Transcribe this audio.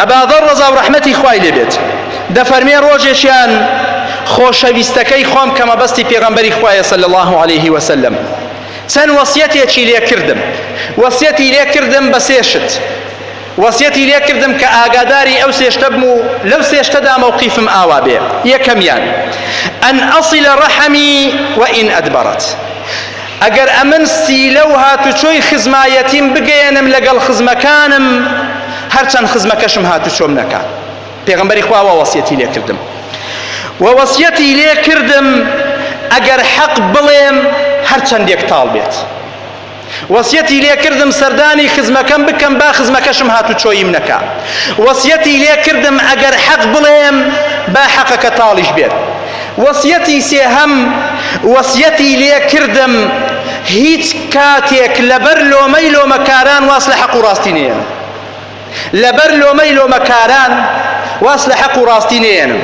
ئەبا ذەر ڕەزا و ڕەحمەتی خوای لێ بێت دەفەرمێ ڕۆژێکیان خۆشەویستەکەی خۆم کە مەبەستی پێغەمبەری خوایە صلی الله علیه وسلم چەند وەسیەتێکی لێ کردم وەسیەتی لێ کردم بە سێ شت وەسیەتی لێ کردم کە ئاگاداری ئەو سێ شتە بم و لەو سێ شتەدا مەوقیفم ئاوا بێ یەکەمیان أن أصل رحمي وإن أدبرت ئەگەر ئەمن سیلە و هاتوچۆی خزمایەتیم بگەیەنم لەگەڵ خزمەکانم هەرچەند خزمەکەشم هاتوچۆم نەکا پێغەمبەری خوا وا وەسیەتی لێ کردم و وەسیەتی لێ کردم ئەگەر حەق بڵێم هەرچەندێک تاڵ بێت وەسیەتی لێ کردم سەردانی خزمەکەم بکەم با خزمەکەشم هاتوچۆیم نەکا وەسیەتی لێ کردم ئەگەر حەق بڵێم با حەقەکە تاڵیش بێت وەسیەتی سێهەم، وەسیەتی لێ کردم هیچ کاتێک لەبەر لۆمەی لۆمەکاران واز لە حەق و ڕاستی نەیەنم. لەبەر لۆمەی لۆمەکاران واز لە حەق و ڕاستی نەیەنم.